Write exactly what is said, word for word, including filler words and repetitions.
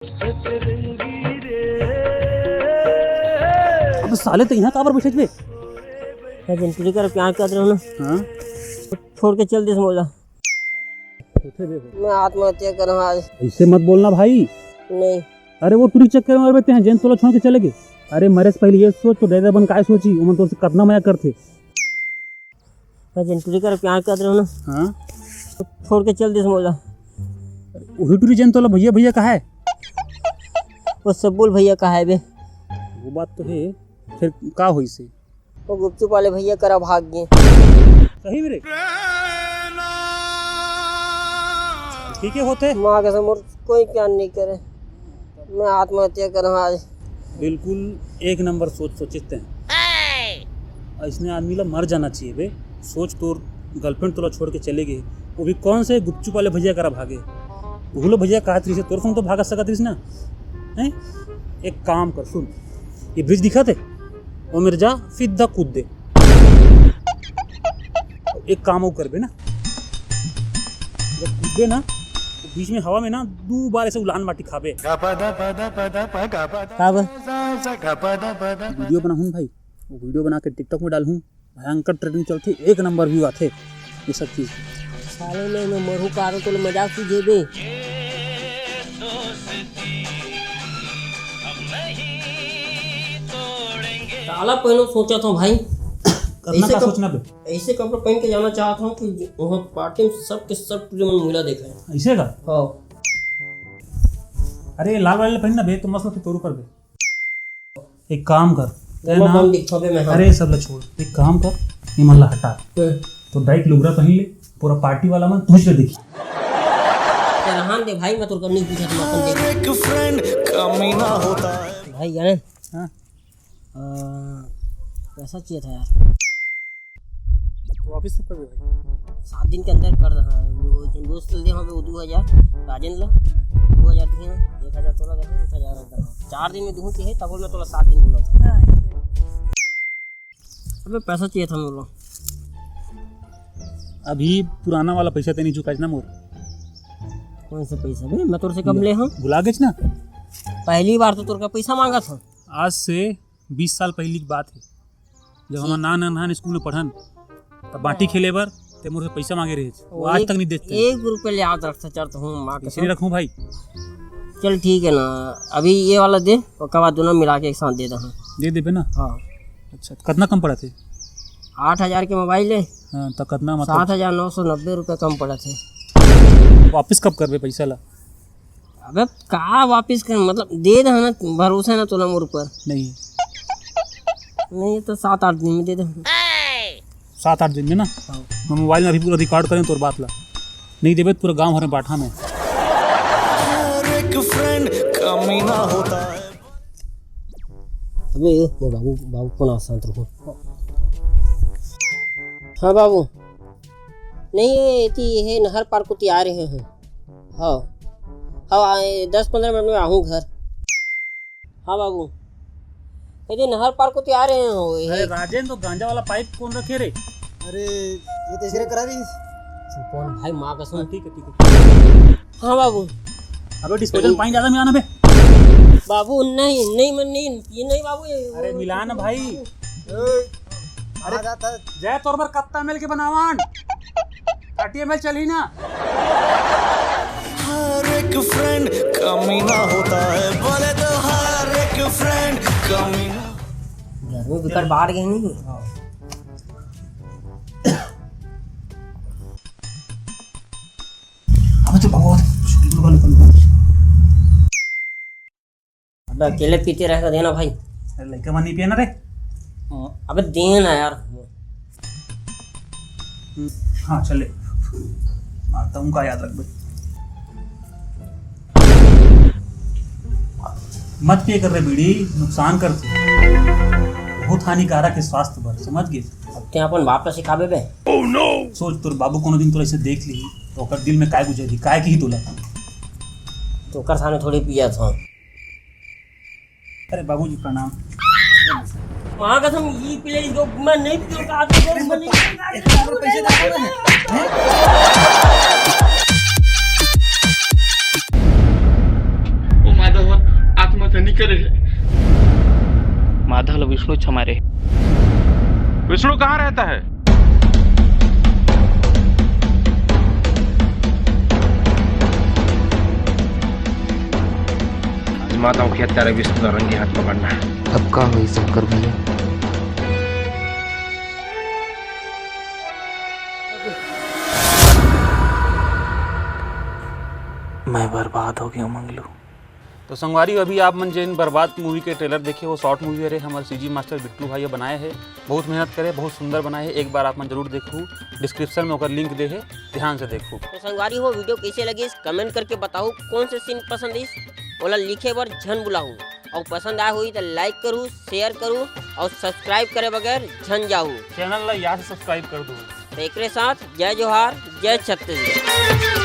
अब साले तो यहाँ काबर बैठे थे? मैं जिन टुरी कर प्यार कर रहा हूँ ना, हाँ? छोड़ के चल दिस मोला। मैं आत्महत्या करहूँ आज। ऐसे मत बोलना भाई। नहीं। अरे वो टुरी चक्कर में मरबे तें, जेन तोला छोड़ के चले गे। अरे मरे से पहले ये सोच, तो ड्राइवर बन काय सोची, ओमन तोर से कतना मया करथे। मैं जेन टुरी कर प्यार कर रहा हूँ ना, हाँ? छोड़ के चल दिस मोला। वही टुरी जेन तोला भैया भैया कहा है? वो सब बोल भैया कहा है बे। वो बात तो है, फिर का होइसे? वो गुपचुप वाले भैया करा भाग गए। सही में रे? ठीक है होते। माँ कसम, मोर कोई प्यार नहीं करे, मैं आत्महत्या करहूँ आज। बिल्कुल एक नंबर सोच सोचिस तें। अइसने आदमी ला मर जाना चाहिए बे। सोच, तोर गर्लफ्रेंड तोला छोड़ के चले गे, वो भी कौन से गुपचुप वाले भैया करा भागे? उहू लो भैया कहत रहिस, तोर संग तो भाग सकत रहिस ना। हैं? एक काम कर, सुन, ये ब्रिज दिखत हे, वो मेर जा सीधा कूद दे। एक काम अउ करबे ना, जब कूदबे ना, तो बीच में हवा में ना दू बार ऐसे उलान माटी खाबे। का बा? वीडियो बनाहूँ भाई, वो वीडियो बना के TikTok में डालहूँ, भयंकर ट्रेंडिंग चलथे, एक नंबर व्यू आथे ये सब चीज। साले में मैं मरहूँ कारो तो मजाक की जेबे। काला पहनो सोचा था भाई। करना ऐसे का कप-, सोचना बे? ऐसे कपड़े पहन के जाना चाहता हूँ कि वहाँ पार्टी में सब के सब टुरी मन मुला देखे। ऐसे का? हाँ। अरे लाल वाले पहन ना बे, तो मस्त लगथे तोर ऊपर बे। एक काम कर, तें ना कौन दिखा बे मैं, हाँ। अरे सब ला छोड़, एक काम कर, ये मन ला हटा। हाँ। तो डाइट लुगरा पहन ले, पूरा पार्टी वाला मन तुझ के देखी। तें रहन दे भाई, मैं तोर कर नहीं पूछा, तुम अपन देख। एक फ्रेंड कमी ना होता है। भाई जाने, हाँ। अ, पैसा चाहिए था यार। वापस तो कर दे भाई। सात दिन के अंदर कर दे। हाँ, वो जिन दोस्त ले दे हमें वो दू हजार, राजेन ला दू हजार दिए हैं, एक हजार तोला दे, एक हजार रख दे। चार दिन में दूँ चाहिए, तब मैं तोला सात दिन बोला था। अबे पैसा चाहिए था मोला। अभी पुराना वाला पैसा तें नहीं चुकाइस ना मोर। कौन सा पैसा बे? मैं तोर से कब ले हूँ? भुला गेस ना? पहली बार तो तोर का पैसा मांगा था। आज से बीस साल पहली की बात है, जब हम नान नान स्कूल में पढ़न, तब बांटी खेले बर तें मोर से पैसा मांगे रहे, वो आज तक नहीं देते। एक रुपया ले याद रख सकता तो हूँ, माँ कसम। इसलिए रखूँ भाई। चल ठीक है ना, अभी ये वाला दे, ओकर बाद दोनों मिला के एक साथ दे दे। हाँ। दे देबे ना? हाँ। अच्छा, कितना कम पड़ा थे? आठ हजार के मोबाइल है। हाँ, तो कितना मतलब? सात हजार नौ सौ नब्बे रुपये कम पड़ा थे। वापस कब करबे पैसा ला? अबे का वापस कर, मतलब दे दे ना, भरोसा है ना तोला मोर ऊपर? नहीं। नहीं तो सात आठ दिन में दे दे। सात आठ दिन में ना? हाँ। मैं मोबाइल में अभी पूरा रिकॉर्ड करें तोर बात ला। नहीं देबे तो पूरा गांव भर में बांटा मैं। हर एक फ्रेंड कमी ना होता है। अबे वो बाबू, बाबू कौन आ, शांत रहो। हाँ बाबू, नहीं ये एती ये नहर पार कोती आ रहे हैं। हाँ। हाँ, आए, दस पंद्रह मिनट में आहूँ घर। हाँ बाबू, ये नहर पार कोती आ रहे हो, ये अरे राजेन, तो गांजा वाला पाइप कौन रखे रे? अरे, ये तो इसरे करा रही। कौन भाई, माँ कसम। हाँ, ठीक है, ठीक है। हाँ बाबू। अबे डिस्पोजल पानी ज्यादा मिलाना बे। बाबू, नहीं, नहीं, मैं नहीं, ये नहीं बाबू, ये अरे मिला ना भाई। अरे आ जाता। जय तोर बर कत्ता मिल के बनावन। काटिए मिल चली ना। हर एक फ्रेंड कमी ना होता है, बोले तो हर एक फ्रेंड कमी ना। गर्मी बिकट बाढ़ गई नहीं। अब तो बहुत अबे अकेले पीते रहेगा, देना भाई। अरे लइका मन नहीं पिए ना रे। अबे देना यार। हम्म, हाँ चले, मारता हूँ का याद रख भाई। मत पिए कर रे बीड़ी, नुकसान करथे, बहुत हानिकारक है स्वास्थ्य बर, समझ गे? अब ते अपन बाप ला सिखाबे बे। सोच, तोर बाबू कोनो दिन तोला ऐसे देख ली तो ओकर दिल में काय गुजरही, काय कही तोला? तो ओकर सामने थोड़ी पिया था। अरे बाबूजी प्रणाम। माँ कसम, ये पी ले, जो मैं नहीं पीऊँ, तो आज तो मैं नहीं पीऊँगा। इतने सारे पैसे दे रहे हैं, हैं? Oh my God। माधव ल विष्णु छमारे। विष्णु कहाँ रहता है? आज माधव के हत्यारा विष्णु ला रंगे हाथ पकड़ना है। अब का होई शंकर भैया? मैं बर्बाद हो गया मंगलू। तो संगवारी, अभी आप मन जेन बर्बाद मूवी के ट्रेलर देखे, वो शॉर्ट मूवी हरे, हमर सीजी मास्टर बिट्टू भाई बनाए हे, बहुत मेहनत करे, बहुत सुंदर बनाए हे। एक बार आप मन जरूर देखू, डिस्क्रिप्शन में ओकर लिंक दे हे, ध्यान से देखू। तो संगवारी हो, वीडियो कैसे लगिस, कमेंट करके बताओ, कौन से सीन पसंद इस, ओला लिखे बर झन बुलाहू, और पसंद आए हुई तो लाइक करू, शेयर करू, और सब्सक्राइब करे बगैर झन जाहू। चैनल ला याद से सब्सक्राइब कर दू। तो एकरे साथ जय जोहार, जय छत्तीसगढ़।